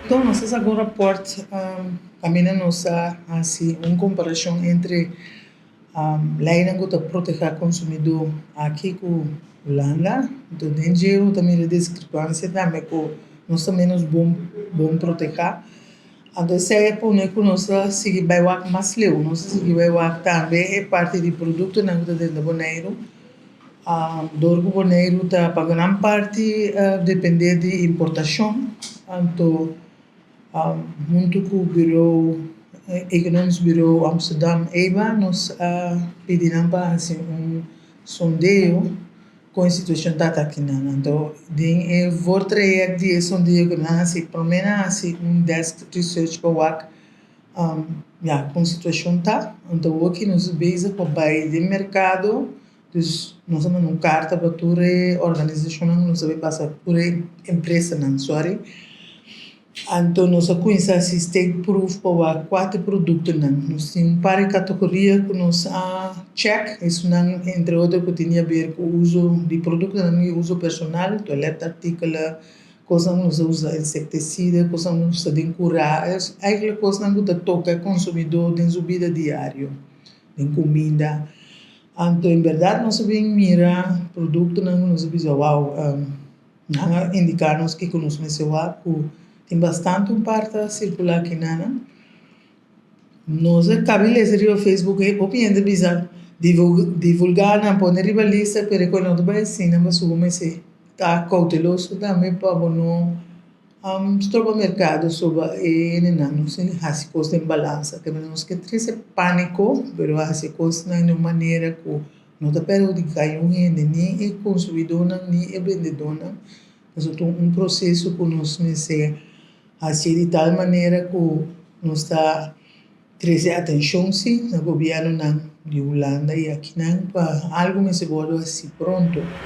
Anto nos a saka un rapòrt kaminda nos a hasi un komparashon entre leinan ku ta protehá konsumidó aki ku Hulanda. Anto den dje bo ta mira diskrepansia tambe ku nos ta ménos bon bon protehá. Anto esei a pone ku nos a sigui bai wak mas leu. Nos a sigui bai wak tambe e parti di produktonan ku ta drenta Boneiru. Dor ku Boneiru ta pa gran parti dependé di importashon, anto huntu ku Bureau Economisch Bureau Amsterdam, EBA, nos a pidi nan pa hasi un sondeo kon e situashon ta akinan. Anto den e voortraject di e sondeo ku nan hasi, promé nan hasi un desk research pa wak ya kon situashon ta. Anto awoki nos bezig pa bai den merkado. Dus nos a manda un karta pa tur e organisashonnan, nos a bai pasa tur e empresanan, sorry. Anto nos a kuminsá hasi steekproef pa wak kua ta e produktonan. Nos tin un par di kategoria ku nos a chèk, esunnan entre otro ku tin di haber ku uso di produktonan di uso personal, toiletartikelen, kosnan ku nos a usa insektisida, kosnan ku nos usa den kurá, eigenlijk kosnan ku ta toka e konsumidó den su bida diario, den kuminda. Anto en berdad nos a bin mira productonan cu nos a bisa wow, nan a indica nos kico nos mester wak cu tin bastante un par ta circula akinan. Nos a cabi lesa riba Facebook e hopi hende bisa divulga nan pone riba lista pero e cu no ta bay asina pasobra bo mester ta cauteloso tambe pa bo no Stroba merkado soba e hendenan nos tin hasi kos den balansa te nos ke trese pániko pero hasi kosnan di un manera ku no ta perhudiká niun hende ni e konsumidónan ni e bendedónan pasobra ta un proseso ku nos mester hasi di tal manera ku nos ta trese atenshon si na gobièrnunan di Hulanda i akinan pa algu mester wòrdu hasi pronto.